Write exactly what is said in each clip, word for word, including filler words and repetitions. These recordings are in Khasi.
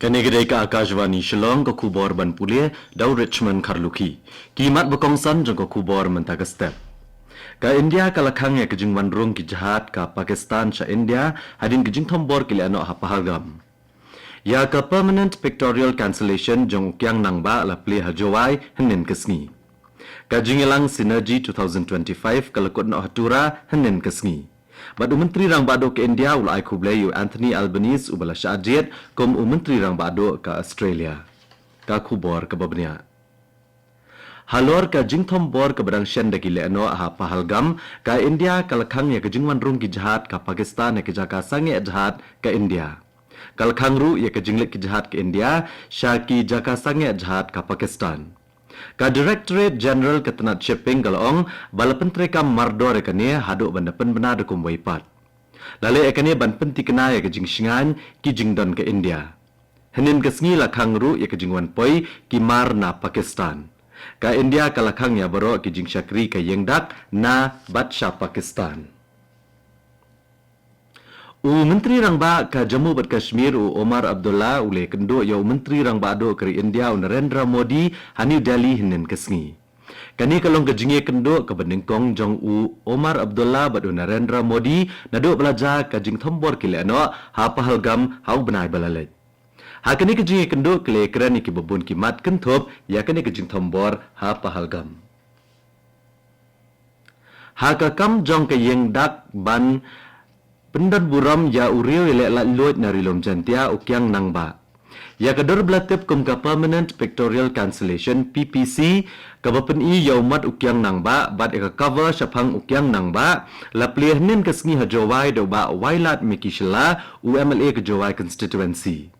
Kane ka dei ka Akashvani Shillong, ka khubor ban pule da u Richmond Kharlukhi. Ki mat ba kongsan jong ka khubor mynta ka step. Ka India ka la khang ïa ka jingwan rung ki jahaj ka Pakistan sha India hadien ka jingthombor ki lehnoh ha Pahalgam. Ïa ka permanent pictorial cancellation jong u Kiang Nangbah la plie ha Jowai hynnin ka sngi. Ka jingïalang Synergy two thousand twenty-five ka la kut noh ha Tura hynnin ka sngi. Bad u Myntri Rangbah Duh ka India u la ai khublei ïa u Anthony Albanese uba la shah jied kum u Myntri Rangbah Duh ka Australia. Ka khubor kaba bniah. Halor ka jingthombor kaba dang shen da ki lehnoh ha Pahalgam, ka India ka la khang ïa ka jingwan rung ki jahaj ka Pakistan ha ki jaka sangeh jahaj ka India. Ka la khang ruh ïa ka jingleit ki jahaj ka India sha ki jaka sangeh jahaj ka Pakistan. Ka Directorate General ka tnat shipping ka la ong ba la pyntreikam mardor ïa kane haduh ban da pynbna da kumwei pat. La leh ïa kane ban pyntikna ïa ka jingshngaiñ ki jingdon ka India. Hynnin ka sngi la khang ruh ïa ka jingwan poi ki mar na Pakistan. Ka India ka la khang ïa baroh ki jingshakri ka ïing dak na bad sha Pakistan. U Myntri Rangbah ka Jammu bad Kashmir u Omar Abdullah u la ïakynduh ïa u Myntri Rangbah Duh ka ri India u Narendra Modi ha New Delhi hynnin ka sngi. Kane ka long ka jingïakynduh kaba nyngkong jong u Omar Abdullah bad u Narendra Modi naduh ba la jia ka jingthombor ki lehnoh ha Pahalgam ha u bnai ba la leit. Ha kane ka jingïakynduh ki la ïakren ïa kiba bun ki mat kynthup ïa kane ka jingthombor ha Pahalgam. Ha ka kam jong ka ïing dak ban pyndon burom ïa u riew ïaleh laitluid na Ri Lum Jaiñtia u Kiang Nangbah. Ïa ka dur ba la tip kum ka Permanent Pictorial Cancellation, P P C, kaba pyni ïa u mat u Kiang Nangbah bad ïa ka cover shaphang u Kiang Nangbah la plie hynnin ka sngi ha Jowai da u Bah Wailadmiki Shylla, u M L A ka Jowai Constituency.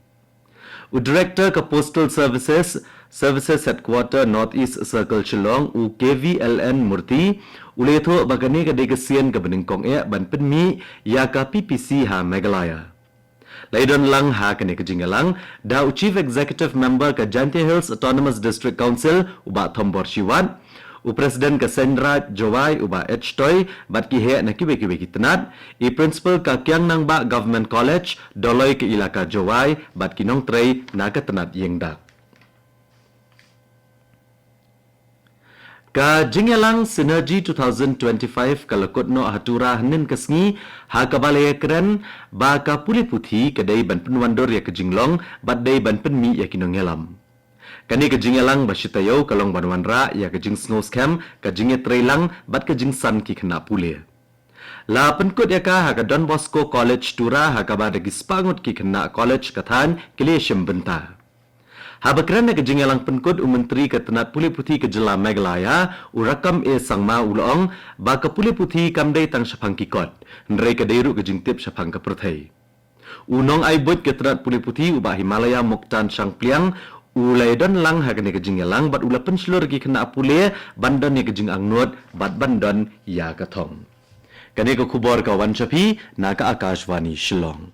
U Director ka Postal Services, Services Headquarter North East Circle Shillong, u K V L N Murthy, u la ïathuh ba kane ka dei ka sien kaba nyngkong eh ban pynmih ïa ka P P C ha Meghalaya. La ïadon lang ha kane ka jingïalang da u Chief Executive Member ka Jaintia Hills Autonomous District Council, u Bah Thombor Shiwat, u President ka Seiñraij Jowai u Bah H Toi bad ki heh na kiwei kiwei ki tnat, i Principal ka Kiang Nangbah Government College, Dolloi ka Elaka Jowai bad ki nongtrei na ka tnat ïing dak. Ka jingïalang Synergy two thousand twenty-five ka la kut noh ha Tura hynnin ka sngi ha kaba la ïakren ba ka pule puthi ka dei ban pynwandur ïa ka jinglong bad dei ban pynmih ïa ki nongïalam. Kane ka jingïalang ba shi taïew ka long ban wanrah ïa ka jingsngewskhem, ka jingïatreilang bad ka jingsan ki khynnah pule. La pynkut ïa ka ha ka Don Bosco College Tura ha kaba da ki spah ngut ki khynnah college ka thaiñ ki la ïashim bynta. Haba kren ha ka jingïalang pynkut u Myntri ka tnat pule puthi ka jylla Meghalaya u Rakkam A Sangma u la ong ba ka pule puthi kam dei tang shaphang ki kot, hynrei ka dei ruh ka jingtip shaphang ka pyrthei. U nongai buit ka tnat pule puthi u Bah Himalaya Muktan Shangpliang u la ïadon lang ha kane ka jingïalang bad u la pynshlur ïa ki khynnah pule ban don ïa ka jingangnud bad ban don ïa ka thong. Kane ka khubor ka wan sha phi na ka Akashvani Shillong.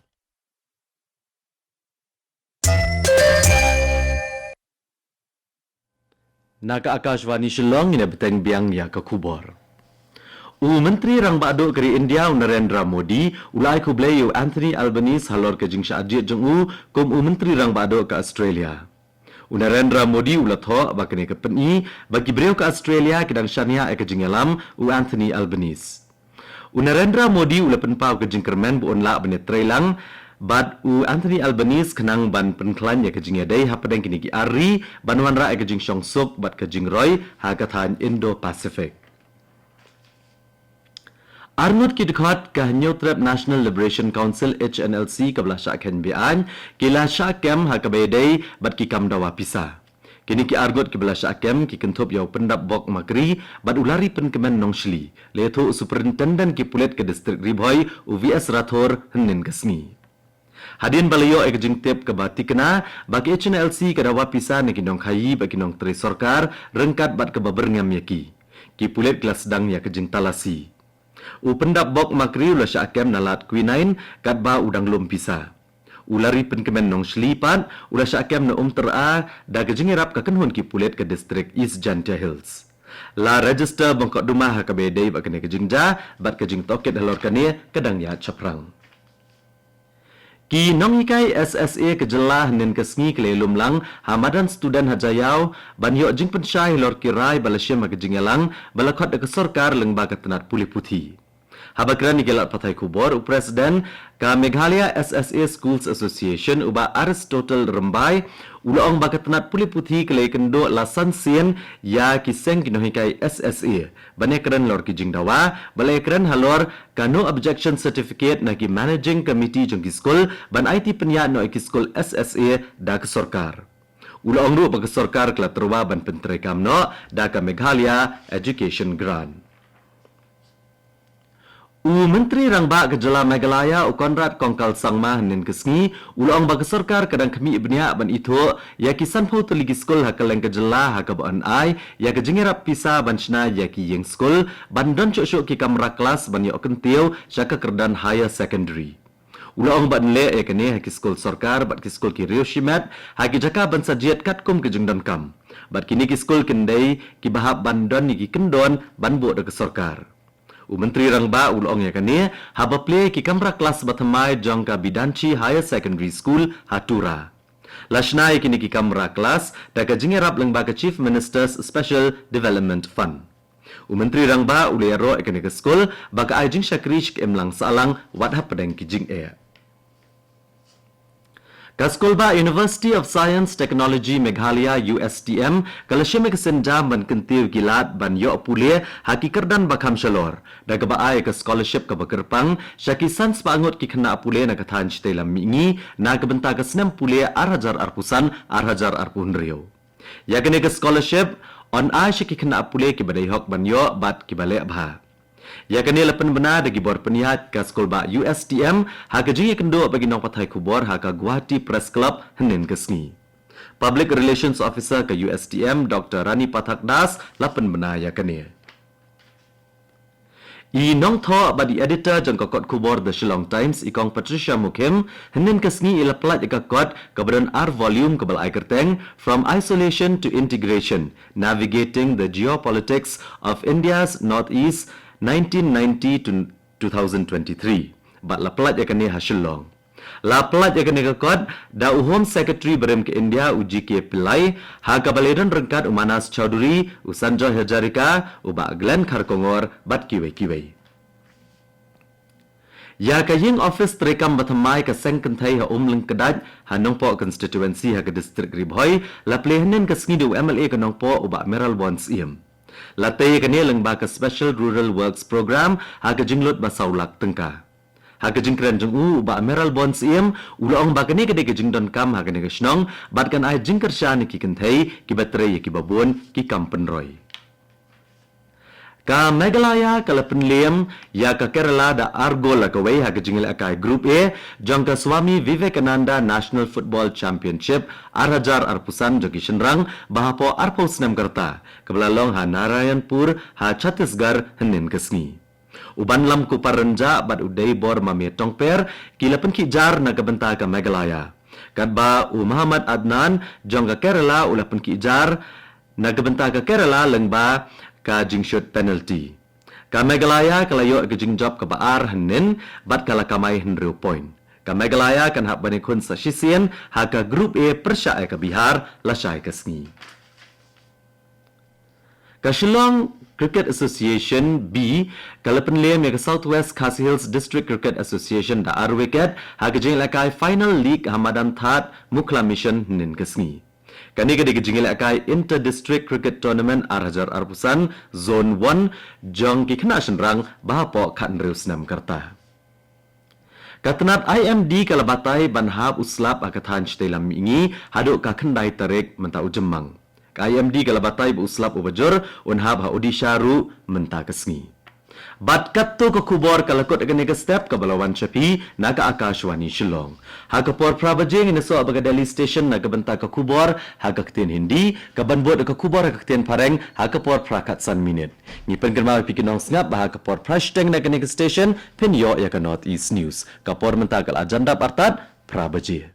Na ka Akashvani Shillong ngin ïa bteng biang ïa ka khubor. U Myntri Rangbah Duh ka ri India u Narendra Modi u la ai khublei ïa u Anthony Albanese halor ka jingshah jied jong u kum u Myntri Rangbah Duh ka Australia. U Narendra Modi u la thoh ba kane ka pyni ba ki briew ka Australia ki dang shaniah ïa ka jingïalam u Anthony Albanese. U Narendra Modi u la pynpaw ka jingkyrmen ba un lah ban ïatreilang bad u Anthony Albanese khnang ban pynkhlaiñ ïa ka jingïadei hapdeng kine ki ar ri ban wanrah ïa ka jingshongsuk bad ka jingroi ha ka thaiñ Indo-Pacific. Arngut ki dkhot ka Hynñiewtrep National Liberation Council, H N L C, kaba la shah kheiñ be-aiñ ki la shah kem ha kaba ïadei bad ki kam dawa pisa. Kine ki arngut kiba la shah kem ki kynthup ïa u Pyndapbok Makri bad u Larry Pynkmen Nongshli, la ïathuh u Superintendent ki pulit ka District Ri Bhoi u V S Rathore hynnin ka sngi. Hadien ba la ïoh ïa ka jingtip kaba tikna ba ka H N L C ka dawa pisa na ki nongkhaïi bad ki nongtrei sorkar ryngkat bad kaba byrngem ïa ki, ki pulit ki la sdang ïa ka jingtalasi. U Pyndapbok Makri u la shah kem na Lad Quinine katba u dang lum pisa. U Larry Pynkmen Nongshli pat u la shah kem na Umtyra da ka jingïarap ka kynhun ki pulit ka District East Jaintia Hills. La register bangkot duma ha kaba ïadei bad kane ka jingjia bad ka jingtohkit halor kane ka dang ïaid shaphrang. Ki nonghikai S S A ka jylla hynnin ka sngi ki la ïalum lang ha madan student ha Jaïaw ban ïoh jingpynshai halor ki rai ba la shim ha ka jingïalang ba la khot da ka sorkar lyngba ka tnat pule puthi. Haba kren ïa ki lad pathai khubor, u president ka Meghalaya S S A Schools Association, u Bah Aristotle Rymbai, u la ong ba ka tnat pule puthi ka la ïakynduh la san sien ïa ki seng ki nonghikai S S A ban ïakren halor ki jingdawa ba la ïakren halor ka no objection certificate na ki managing committee jong ki skul ban aiti pynïaid noh ïa ki skul S S A da ka sorkar. U la ong ruh ba ka sorkar ka la tyrwa ban pyntreikam noh da ka Meghalaya Education Grant. U Myntri Rangbah ka jylla Meghalaya, u Conrad Kongkal Sangma, hynnin ka sngi u la ong ba ka sorkar ka dang khmih bniah ban ithuh ïa ki sanphew tylli ki skul ha kylleng ka jylla ha kaba yn ai ïa ka jingïarap pisa ban shna ïa ki ïing skul ban don shuh shuh ki kamra klas ban ïoh kyntiew sha ka kyrdan higher secondary. U la ong ba yn leh ïa kane ha ki skul sorkar bad ki skul ki riewshimet ha ki jaka ban sa jied katkum ka jingdonkam. Bad kine ki skul kin dei kiba hap ban don ïa ki kyndon ban buh da ka sorkar. U Myntri Rangbah u la ong ïa kane haba plie ki kamra klas bathymmai jong ka Bidanchi Higher Secondary School ha Tura. La shna ïa kine ki kamra klas da ka jingïarap lyngba ka Chief Minister's Special Development Fund. U Myntri Rangbah u la ïaroh ïa kane ka skul ba ka ai jingshakri sha ka imlang sahlang wat hapdeng ki jingeh. Ka skul ba University of Science Technology Meghalaya, U S T M, ka la shim ïa ka sienjam ban kyntiew ïa ki lad ban ïoh pule ha ki kyrdan ba kham shalor da kaba ai ïa ka scholarship kaba kyrpang sha ki san spah ngut ki khynnah pule na ka thaiñ shatei lam mihngi na ka bynta ka snem pule ar hajar arphew san ar hajar arphew hynriew. Ïa kane ka scholarship yn ai sha ki khynnah pule kiba dei hok ban ïoh bad kiba leh bha. Ïa kane la pynbna da ki bor pynïaid ka skul ba U S T M ha ka jingïakynduh bad ki nongpathai khubor ha ka Guwahati Press Club hynnin ka sngi. Public Relations Officer ka U S T M, Doctor Rani Pathak Das, la pynbna ïa kane. I nongthoh bad i editor jong ka kot khubor The Shillong Times, i Kong Patricia Mukhim, hynnin ka sngi i la pynlait ïa ka kot kaba don ar volume kaba la ai kyrteng From Isolation to Integration: Navigating the Geopolitics of India's Northeast, nineteen ninety to two thousand twenty-three. Bad la pynlait ïa kane ha Shillong. La pynlait ïa kane ka kot da u Home Secretary barim ka India, u G K Pillai, ha kaba la ïadon ryngkat u Manas Chaudhary, u Sanjoy Hazarika, u Bah Glenn Kharkongor bad kiwei kiwei. Ïa ka ïing office treikam bathymmai ka seng kynthei ha Umlyngkdait ha Nongpoh constituency ha ka district Ri Bhoi la plie hynnin ka sngi da u M L A ka Nongpoh, u Bah Mayralborn Syiem. La tei ïa kane lyngba ka Special Rural Works Programme ha ka jinglut ba saw lak tyngka. Ha ka jingkren jong u, u Bah Mayralborn Syiem u la ong ba kane ka dei ka jingdonkam ha kane ka shnong bad kan ai jingkyrshan ïa ki kynthei kiba trei ïa kiba bun ki kam pynroi. Ka Meghalaya ka la pynliem ïa ka Kerala da ar gol la kawei ha ka jingïalehkai Group A jong ka Swami Vivekananda National Football Championship ar hajar arphew san jong ki shynrang ba hapoh arphew snem ka rta, kaba la long ha Narayanpur ha Chhattisgarh hynnin ka sngi. U Banlam Kupar Rynjah bad u Deibor Mame Tongper ki la pynkhih jar na ka bynta ka Meghalaya, katba u Muhammad Adnan jong ka Kerala u la pynkhih jar na ka bynta ka Kerala lyngba ka jingshut penalty. Ka Meghalaya ka la ïoh ka jingjop kaba ar hynnin bad ka la kamai hynriew point. Ka Meghalaya kan hap ban ïakhun sa shisien ha ka Group A pyrshah ïa ka Bihar lashai ka sngi. Ka Shillong Cricket Association B ka la pynliem ïa ka South West Khasi Hills District Cricket Association da ar wicket ha ka jingïalehkai Final League ha madan Thad Mukhla Mission hynnin ka sngi. Kane ka dei ka jingïalehkai Inter District Cricket Tournament ar hajar arphew san Zone one jong ki khynnah shynrang ba hapoh khathynriew snem ka rta. Ka tnat I M D ka la batai ban hap u slap ha ka thaiñ shatei lam mihngi haduh ka khyndai tarik mynta u Jymmang. Ka I M D ka la batai ba u slap uba jur un hap ha Odisha ruh mynta ka sngi. Bad katto ka khubor ka la kut ha kane ka step kaba la wan sha phi na ka Akashvani Shillong. Ha ka por phra baje ngin ïasoh bad ka Delhi Station na ka bynta ka khubor ha ka ktien Hindi, kaban bud ka khubor ha ka ktien Phareng ha ka por phra khatsan minit. Ngi pynkynmaw ïa phi ki nongsngap ba ha ka por phra shiteng na kane ka station phin ïoh ïa ka North East News. Ka por mynta ka la jan dap artat phra baje.